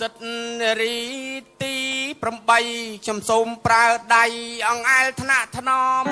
សិទ្ធនារីទី8ខ្ញុំសូមប្រើដៃអង្អែលថ្នាក់ថ្នម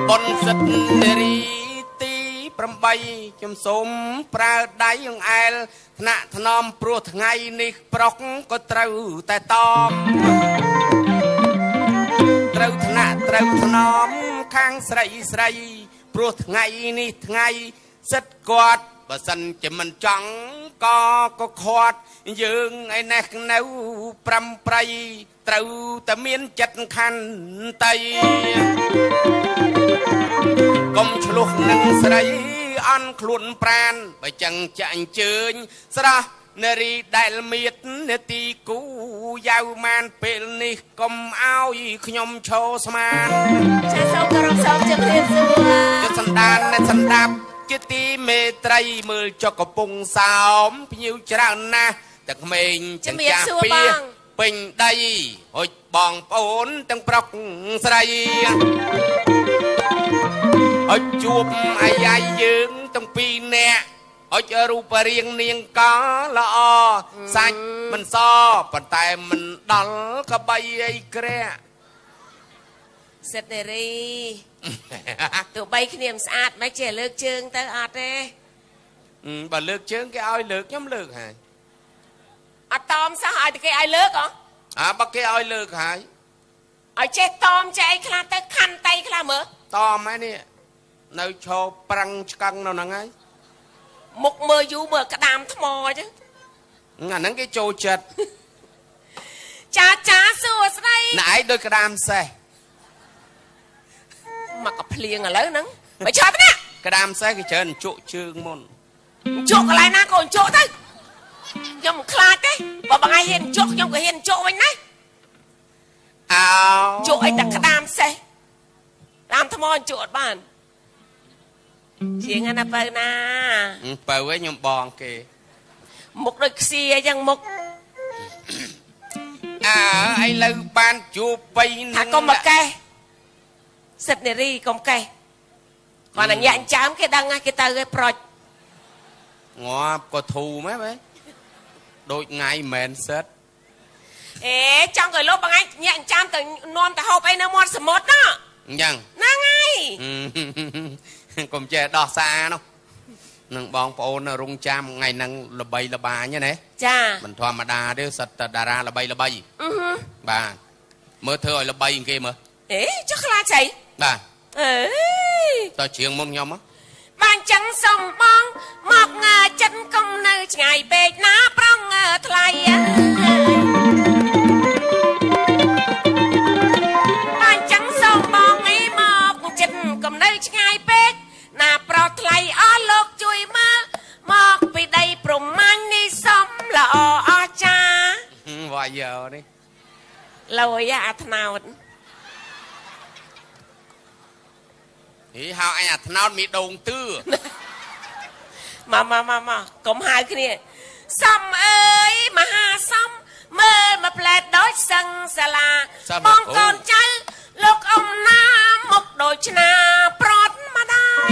បុនសិទ្ធនារីទី8ខ្ញុំសូមប្រើដៃអង្អែលថ្នាក់ថ្នមព្រោះថ្ងៃនេះប្រុសក៏ត្រូវតែតមត្រូវថ្នាក់ត្រូវថ្នមខាងស្រីស្រីព្រោះថ្ងៃនេះថ្ងៃសិទ្ធគាត់បើសិនជាមិនចង់ក៏ខាត់យើងឯនេះនៅប្រាំប្រៃត្រូវតែមានចិត្តខន្តីកុំឆ្លោះនឹងស្រីអន់ខ្លួនប្រានបើចឹងចាក់អញ្ជើញស្រស់នារីដែលមៀតនាទីគូយ៉ាវម៉ានពេលនេះកុំឲ្យខ្ញុំឈោស្មាន ចាសូមគោរពសូមជម្រាបសួរ ចិត្តសន្តានและសន្តាប់ជាទីមេត្រីមើលចុកកំពុងសោមភ្ញៀវច្រើនណាស់ទាំងក្មេងទាំងចាស់ពីពេញដីហុចបងប្អូនទាំងប្រុសស្រីហុចជួបអាយាយយើងទាំងពីរនាក់ហុចរូបរាងនាងក៏ល្អសាច់មិនសប៉ុន្តែមិនដល់កបីអីក្រាក់ សិទ្ធនារីទោះបីគ្នាមិនស្អាតមិនចេះលើកជើងទៅអត់ទេ បើលើកជើងគេឲ្យលើកខ្ញុំលើកហើយ អត់តមសោះឲ្យតែគេឲ្យលើកហ៎ អាបើគេឲ្យលើកហើយ ឲ្យចេះតមចេះអីខ្លះទៅខន្តីខ្លះមើល តមហើយនេះនៅឈរប្រាំងឆ្កឹងនៅហ្នឹងហើយ មុខមើលយូរមើលក្តាមថ្មអញ្ចឹង អាហ្នឹងគេចូលចិត្ត ចាចាសួស្តី ណែឯងដូចក្តាមសេះ មកកភ្លៀងឥឡូវហ្នឹងបើឆាប់ណា ក្តាមសេះគេច្រើនជក់ជើងមុន ជក់កន្លែងណាក៏ជក់ទៅខ្ញុំមិនខ្លាចទេបើបងឯងហ៊ានជក់ខ្ញុំក៏ហ៊ានជក់វិញណា អោ ជក់អីតែក្តាមសេះតាមថ្មជក់អត់បានជាងណាបើណា បើវិញខ្ញុំបងគេ មុខដូចខ្សៀអញ្ចឹងមុខ អើឥឡូវបានជួបបី ថាកុំមកកេះសិទ្ធនារីកុំកេះគាត់តែញាក់ចាមគេដឹងណាគេទៅគេប្រុច ងាប់ក៏ធូរម៉េះបែដូចថ្ងៃមិនសិត អេចង់ឲ្យលោកបងឯងញាក់ចាមទៅនាំទៅហូបអីនៅមាត់សមុទ្រណា អញ្ចឹង ហ្នឹងហើយក ុំចេះដោះសារនោះនឹងបងប្អូនរងចាំថ្ងៃហ្នឹងល្បីល្បាញណា ចា មិនធម្មតាទេសិតតែតារាល្បីល្បីបាទមើលធ្វើឲ្យល្បីគេមើល អេចុះខ្លាចអី បាទ អេ តើច្រៀងមុនខ្ញុំ បានចឹងសុំបងមកចិត្តកុំនៅឆ្ងាយពេកណាប្រងថ្លៃបានចឹងសុំបងអីមកចិត្តកុំនៅឆ្ងាយពេកណាប្រថ្លៃអស់លោកជួយមើលមកពីដីប្រមាញ់នេះសំល្អអស្ចារ្យ វាយយោនេះ លយអាថ្នោត ហីហៅអញអាថ្នោតមីដងទឿ មកមកមកមកកុំហៅគ្នាសំអើយមហាសំមើលមកផ្លែតដូចសឹងសាលាបងកូនចៅលោកអ៊ំណាមុខដូចឆ្នាប្រត់ម្ដាយ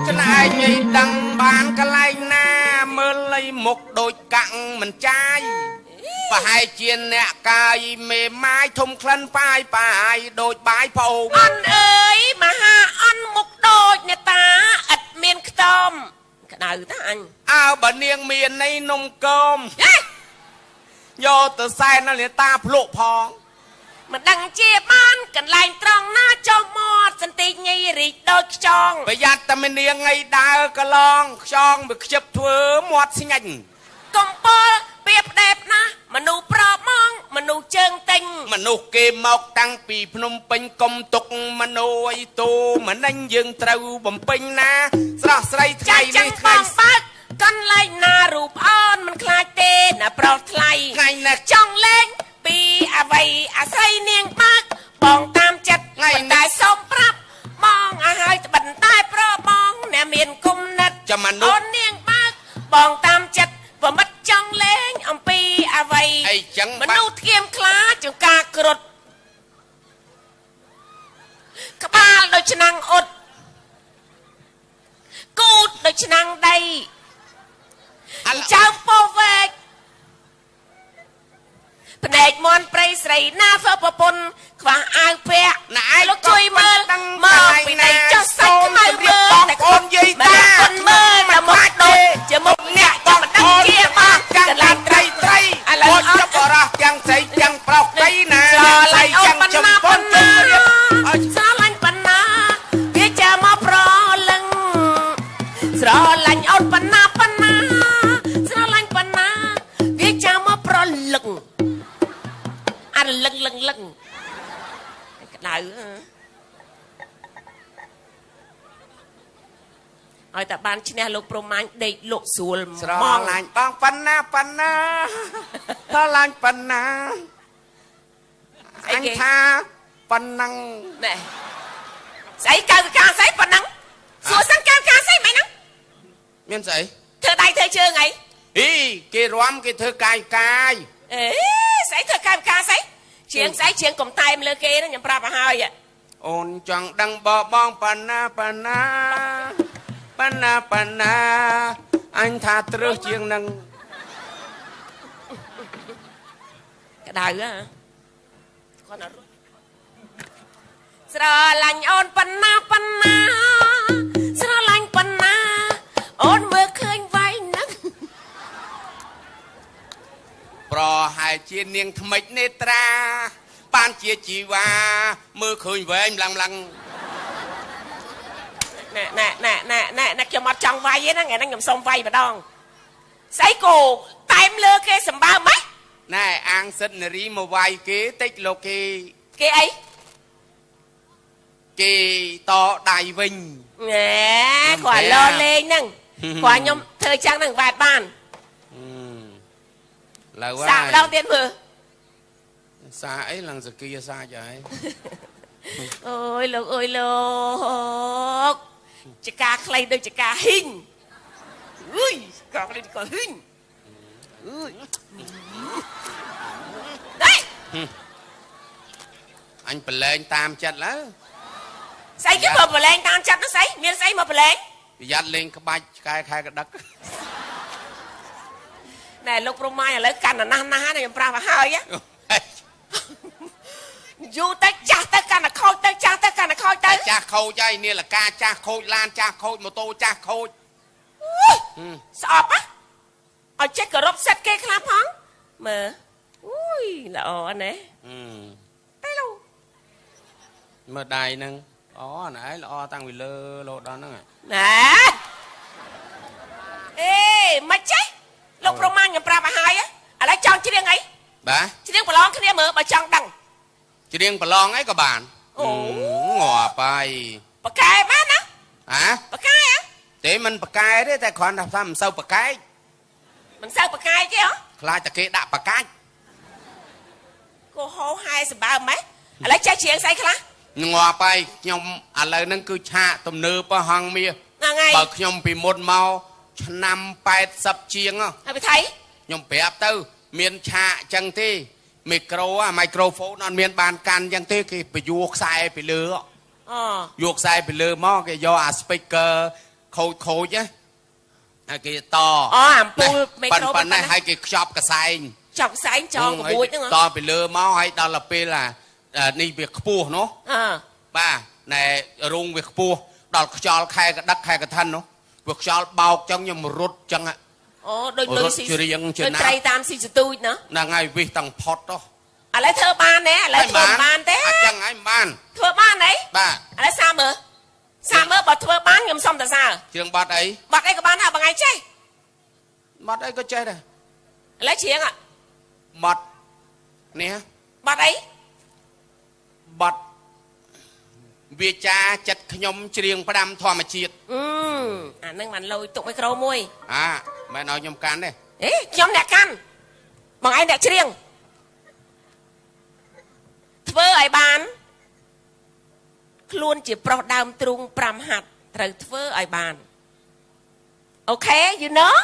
ច្នៃញីដឹងបានកន្លែងណាមើលលៃមុខដូចកាំងមិនចាយប្រហែលជាអ្នកកាយមេម៉ាយធំក្លិនប៉ាយប៉ាយដូចបាយប្អូន អន់អើយមហាអន់មុខដូចអ្នកតាឥតមានខ្ទមក្តៅតាអញ អើបើនាងមាននៃនំកមយកទៅសែនដល់អ្នកតាភ្លក់ផង មិនដឹងជាបានកន្លែងត្រង់ណាចុះមាត់សន្តិញីរីកដូចខ្យង ប្រយ័ត្នតែមាននាងឯដើរកឡងខ្យងវាខ្ជិបធ្វើមាត់ស្ញាញ់ កំពលពីផ្ដេបណាស់មនុស្សប្រមងមនុស្សជើងទិញ មនុស្សគេមកតាំងពីភ្នំពេញកុំទុកមនុស្សអីទូមនិញយើងត្រូវបំពេញណាស្រស់ស្រីថ្ងៃនេះថ្ងៃ បងបើកកន្លែងណារូបអូនមិនខ្លាចទេណាប្រុសថ្លៃ ថ្ងៃនេះ ចង់លេងពីអ្វីអាស្រ័យនាងបើកបងតាមចិត្តប៉ុន្តែសូមប្រាប់បងឲ្យហើយត្បិនតែប្របងអ្នកមានគុំនិត ចាំមនុស្ស អូននាងបើកបងតាមចិត្តប្រមិតចង់លេងអំពីអ្វី អីចឹង មនុស្សធៀមខ្លាចង្ការគ្រុតក្បាល ដូចឆ្នាំងអ៊ុតគូតដូចឆ្នាំងដីចៅពោវែកភ្នែកមន់ព្រៃស្រីណាធ្វើប្រពន្ធខ្វះអាវពាក់ ណាឯង លោកជួយមើលមកពីណៃចុះសាច់ខ្មៅមើល បងប្អូនយាយតា គុណមើលតែមុខដូចជាមុខអ្នកចាំមិនដឹងជាបា ចាំ កន្លែង ត្រីត្រី ឥឡូវ អូនចាប់បរោះទាំងស្រីទាំងប្រុសត្រីណា ស្រឡាញ់អូន ទាំង ប៉ុណ្ណា ចំប៉ុន ប៉ុណ្ណា រៀបឲ្យ ស្រឡាញ់ប៉ុណ្ណាវាចាំមកប្រលឹងស្រឡាញ់អូនប៉ុណ្ណាប៉ុណ្ណាស្រឡាញ់ប៉ុណ្ណាវាចាំមកប្រលឹងអារលឹងលឹងលឹងក្តៅហ៎ឲ្យតែបានឈ្នះលោកព្រមាញ់ដេកលក់ស្រួល ស្រ ហ្មង ឡាញ់បងប៉ុណ្ណាប៉ុណ្ណាស្រឡាញ់ប៉ុណ្ណា ស្អីគេ អញថាប៉ុណ្ណឹង ណែស្អីកៅវិការស្អីប៉ុណ្ណឹងសួរសិនកៅវិការស្អីមិនហ្នឹង មានស្អី ធ្វើដៃធ្វើជើងអី អីគេរាំគេធ្វើកាយកាយ អេស្អីធ្វើកាយវិការស្អីជាងស្អីជាងកំតែមលើគេហ្នឹងខ្ញុំប្រាប់ឲ្យហើយ អូនចង់ដឹងបបងប៉ុណ្ណាប៉ុណ្ណាប៉ុណ្ណាប៉ុណ្ណាអញថាត្រើសជាងនឹង ក្តៅហ៎គាត់អត់រត់ស្រឡាញ់អូនប៉ុណ្ណាប៉ុណ្ណាស្រឡាញ់ប៉ុណ្ណាអូនមើលឃើញវៃហ្នឹង ប្រហែលជានាងថ្មិចនេត្រាបានជាជីវ៉ាមើលឃើញវែងឡើងឡើង ណែណែណែណែណែណែខ្ញុំអត់ចង់វាយទេណាថ្ងៃហ្នឹងខ្ញុំសុំវាយម្ដងស្អីគោតែមលើគេសម្បើមហ៎ ណែអាងសិទ្ធនារីមកវាយគេតិចលោកគេ គេអី គេតដៃវិញ ណែគាត់លលេងហ្នឹងគាត់ខ្ញុំធ្វើចឹងហ្នឹងវ៉ែតបាន ឡើវ សាកម្ដងទៀតមើល សាអីឡើងសគាសាចហើយ អូយលោកអើយលោកចកាខ្លីដូចចកាហ៊ីងអុយកខ្លីក៏ហ៊ីងអុយដេ អញប្រឡែងតាមចិត្តឡើ ស្អីគេមកប្រឡែងតាមចិត្តហ្នឹងស្អីមានស្អីមកប្រឡែង ប្រយ័ត្នលេងក្បាច់ឆ្កែខែកដឹក ណែលោកព្រមម៉ាយឥឡូវកាន់ណាស់ណាស់ណាខ្ញុំប្រាប់ឲ្យហើយយូរទៅចាស់ទៅកាន់តែខូចទៅចាស់ទៅកាន់តែខូចទៅ ចាស់ខូចហើយនាឡិកាចាស់ខូចឡានចាស់ខូចម៉ូតូចាស់ខូច ស្អប់ហ៎ឲ្យចេះគោរពសិទ្ធគេខ្លះផងមើលអូយល្អណាស់តែលោក មើលដៃហ្នឹងអូណែល្អតាំងពីលើលោដល់ហ្នឹង ណែអេមិនចេះលោកប្រមាណខ្ញុំប្រាប់ឲ្យហើយឥឡូវចង់ច្រៀងអី បាទ ច្រៀងប្រឡងគ្នាមើលបើចង់ដឹង ច្រៀងប្រឡងអីក៏បាន អូ ងាប់ហើយ បកែបានណា ហ៎ បកែហ៎ ទេមិនបកែទេតែគ្រាន់តែថាមិនសូវបកែ មិនសូវបកែទេហ៎ ខ្លាចតែគេដាក់បកាច់ គោហោហែសម្បើមហ៎ឥឡូវចេះច្រៀងស្អីខ្លះ ងាប់ហើយខ្ញុំឥឡូវហ្នឹងគឺឆាកទំនើបហងមាស ហ្នឹងហើយ បើខ្ញុំពីមុនមកឆ្នាំ80ជាង ហើយវិថី ខ្ញុំប្រាប់ទៅមានឆាកចឹងទេមីក្រូអាមីក្រូហ្វូនអត់មានបានកាន់ចឹងទេគេពយួរខ្សែពីលើ អូ យកខ្សែពីលើមកគេយកអា speaker ខូចខូចណាហើយគេត អូអាំពូលមីក្រូ ប៉ុណ្ណេះហើយគេខ្ចប់កសែង ចប់ខ្សែងចងក្បួចហ្នឹង តពីលើមកហើយដល់ទៅពេលអានេះវាខ្ពស់នោះ អើ បាទណែរូងវាខ្ពស់ដល់ខ្យល់ខែកដឹកខែកឋិននោះវាខ្យល់បោកចឹងខ្ញុំរត់ចឹង អូដូចលុយស៊ី ច្រៀងជាណា ដូចត្រីតាមស៊ីសទូចណា ហ្នឹងហើយវិសតាំងផុតទៅ ឥឡូវធ្វើបានទេឥឡូវធ្វើបានទេ អញ្ចឹងហើយមិនបាន ធ្វើបានទេ បាទ ឥឡូវសាមើលសាមើលបើធ្វើបានខ្ញុំសុំតសើ ច្រៀងបាត់អី បាត់អីក៏បានថាបងឯងចេះ បាត់អីក៏ចេះដែរ ឥឡូវច្រៀង បាត់នេះ បាត់អី បាត់វាចាចិត្តខ្ញុំច្រៀងផ្ដាំធម្មជាតិ អឺអានឹងបានលុយទុកមីក្រូមួយ អាមិនឲ្យខ្ញុំកាន់ទេ អេខ្ញុំអ្នកកាន់បងឯងអ្នកច្រៀងធ្វើឲ្យបានខ្លួនជាប្រុសដើមទ្រូង5ហាត់ត្រូវធ្វើឲ្យបានអូខេ you know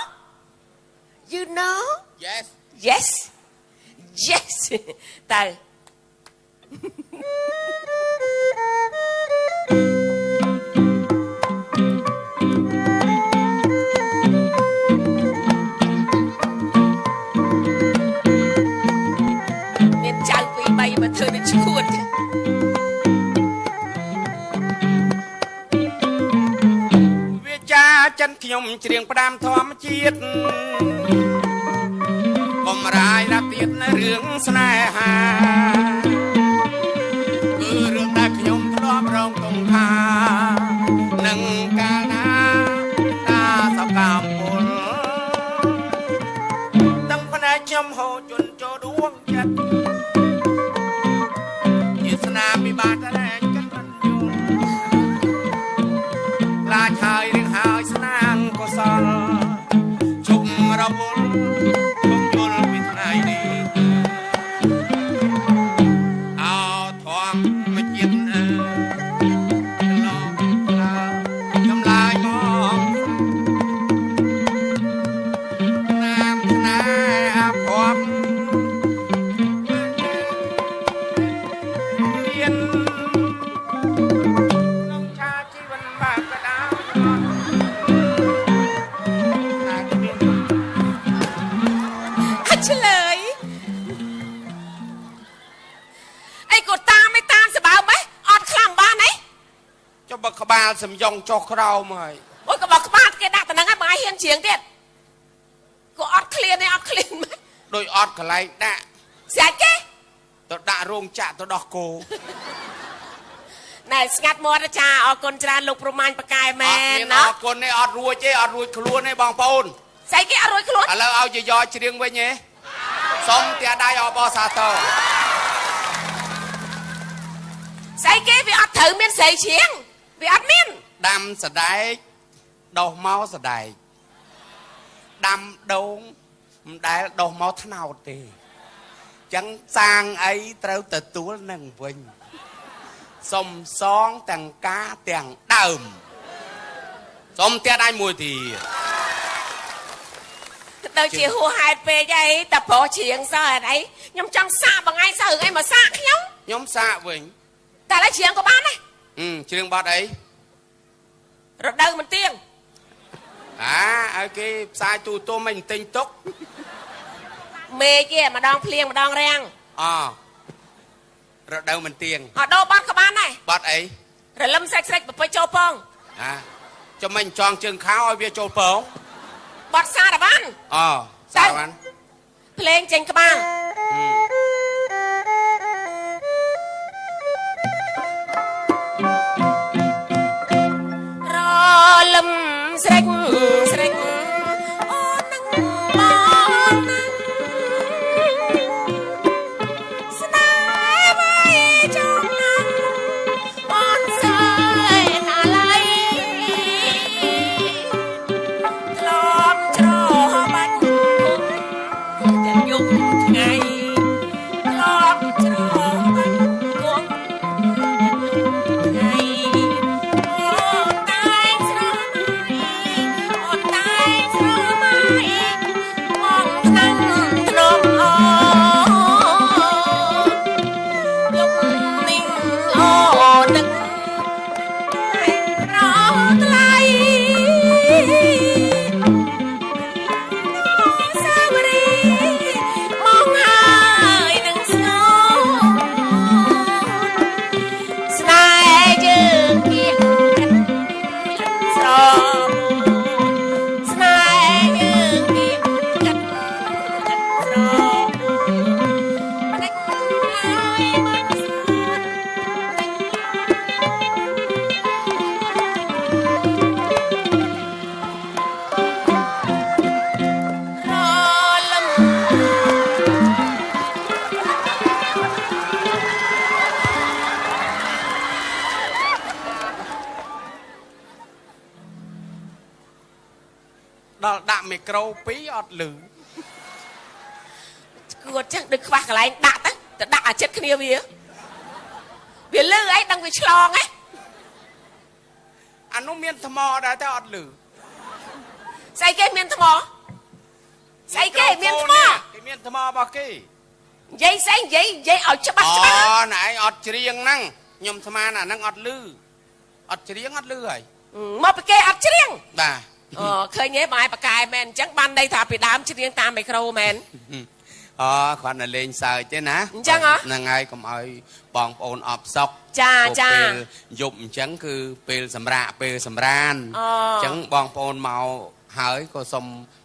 you know Yes yes yes តើ ចិនខ្ញុំច្រៀងផ្ដាំធម្មជាតិកុំរាយណាទៀតរឿងស្នេហាគឺរឿងដែលខ្ញុំធ្លាប់រងទុំថានឹងកាលណាតាសកម្មពលទាំងផ្នែកខ្ញុំហូរជន់ចូលដួងចិត្តជាស្នាមពិបាកតែកិនមិនយល់ឡាចហើយរឿងហើយស្នាងកុសលជុំរវល់ជុំយល់ពីថ្ងៃនេះអោធម្មជាតិអើឡងឡាចម្លាយមកណាមស្នេហ៍ភពរៀនក្នុងឆាជីវិតបាក់កដាណាគ្មាន អត់ឆ្លើយអីក៏តាមមិនតាមសបើមហ៎អត់ខ្លាំងបានហី ចុះបើក្បាលសំយ៉ងចុះក្រោមហើយ អូយក៏បើក្បាលគេដាក់តំណឹងហើយបងឯងហ៊ានច្រៀងទៀតក៏អត់ឃ្លានទេអត់ឃ្លានម៉េច ដោយអត់កន្លែងដាក់ ស្រាច់គេ ទៅដាក់រោងចក្រទៅដោះគោ ណែស្ងាត់មាត់ចាអរគុណច្រើនលោកប្រមាញ់ប៉កែមែ អត់មាន នណា អរគុណទេអត់រួចទេអត់រួចខ្លួនទេបងប្អូន ស្អីគេអត់រួចខ្លួន ឥឡូវឲ្យយយច្រៀងវិញហ៎សុំផ្ទះដៃអបអរសាទរ ស្អីគេវាអត់ត្រូវមានស្រីច្រៀងវាអត់មាន ដាំសដែកដោះមកសដែកដាំដូងមិនដែលដោះមកថ្នោតទេចឹងសាងអីត្រូវទទួលនឹងវិញសុំសងទាំងការទាំងដើមសុំផ្ទះដៃមួយទៀត ទៅជាហួសហេតុពេកអីតែប្រុសច្រៀងសោះហេតុអីខ្ញុំចង់សាកបងឯងសោះរឿងអីមកសាកខ្ញុំ ខ្ញុំសាកវិញ តែឥឡូវច្រៀងក៏បានដែរ ច្រៀងបត់អី រដូវមិនទៀង អាឲ្យគេផ្សាយទូទមិនទិញទុក មេឃទេម្ដងភ្លៀងម្ដងរាំង អរដូវមិនទៀង អត់ដូរបត់ក៏បានដែរ បត់អី រលឹមស្រេចស្រេចប្រពេចចូលពង អាចាំមិនចងជើងខោឲ្យវាចូលពង បត់សារវ៉ាន់ អសារវ៉ាន់ ភ្លេងចេញក្បាលរលឹមស្រេចស្រេចអូននឹងបងណាំស្នេហ៍ໄວចង់ណាំអូនសើណាឡៃធ្លាប់ច្របាច់គុំទាំងយប់ថ្ងៃធ្លាប់ច្របាច់គុំថ្ងៃអូនតែស្រមៃអូនតែស្រមៃមកថ្នាំធ្នមអូនយប់នេះអូននឹករថ្លៃសាវរីមកហើយនឹងស្ងោស្នេហ៍យើងគៀកកាត់ស្រមស្នេហ៍យើងគៀកកាត់ស្រមផ្ដាច់ហើយមិនស្អាត រលឹម ដល់ដាក់មីក្រូពីរអត់លឺ គួតចឹងដូចខ្វះកន្លែងដាក់ទៅទៅដាក់អាចិត្តគ្នាវាវាលឺអីដឹងវាឆ្លងហ៎ អានោះមានថ្មដែរតែអត់លឺ ស្អីគេមានថ្មស្អីគេមានថ្ម គេមានថ្មរបស់គេ និយាយស្អីនិយាយនិយាយឲ្យច្បាស់ច្បាស់ អូណែឯងអត់ច្រៀងហ្នឹងខ្ញុំស្មានអាហ្នឹងអត់លឺអត់ច្រៀងអត់លឺហើយ មកពីគេអត់ច្រៀង បាទ អូឃើញទេបងឯងប៉កែមែនអញ្ចឹងបានន័យថាពីដើមច្រៀងតាមមីក្រូមែន អូគ្រាន់តែលេងសើចទេណា អញ្ចឹងហ៎ ហ្នឹងហើយកុំឲ្យបងប្អូនអបសុក ចាចា ព្រោះពេលយប់អញ្ចឹងគឺពេលសម្រាកពេលសម្រាន អូ អញ្ចឹងបងប្អូនមកហើយក៏សុំ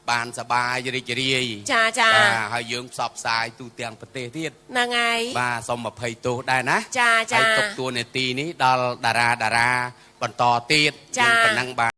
បានសប្បាយរីករាយ ចាចា បាទហើយយើងផ្សព្វផ្សាយទូទាំងប្រទេសទៀត ហ្នឹងហើយ បាទសូមអភ័យទោសដែរណា ចាចា ហើយទុកតួនាទីនេះដល់តារាតារាបន្តទៀត ចា យើងប៉ុណ្ណឹងបាទ។